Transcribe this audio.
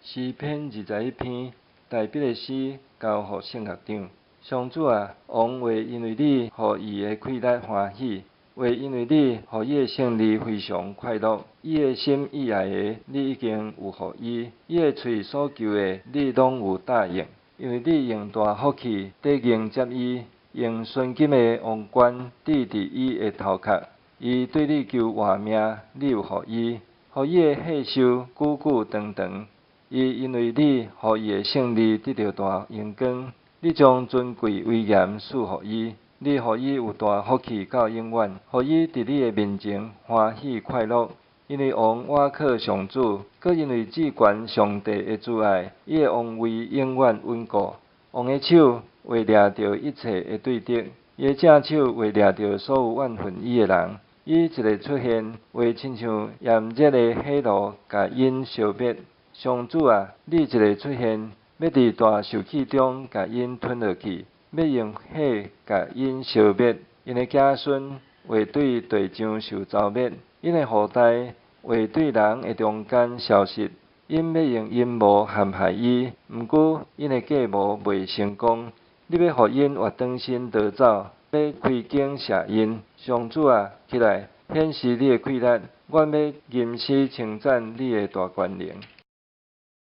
詩篇21篇，大衛的詩，交予聖樂長。上主啊，王會因為你予伊的氣力歡喜，會因為你予伊的勝利非常快樂。伊的心意愛的，你已經有予伊；伊的喙所求的，你攏有答應。因為你用大福氣綴迎接伊，用純金的王冠戴佇伊的頭殼。伊對你求活命，你有予伊，予伊的歲壽久久長長。伊因為你予伊的勝利得著大榮光，你將尊貴威嚴賜予伊，你予伊有大福氣到永遠，予伊佇你的面前歡喜快樂。因為王倚靠上主，閣因為至懸上帝的慈愛，伊的王位永遠穩固。王的手會掠著一切的對敵，伊的正手會掠著所有怨恨伊的人。伊一个出現，會親像炎熱的火爐，共𪜶燒滅。上主啊，你一个出現，欲佇大受氣中共𪜶吞落去，欲用火共𪜶燒滅。𪜶的子孫會對地上受蹂躪，𪜶的後代會對人的中間消失。𪜶欲用陰謀陷害伊，毋過𪜶的計謀袂成功。你欲予𪜶活轉身逃走，欲開弓射𪜶。上主啊，起來，顯示你的氣力，阮欲吟詩稱讚你的大權能。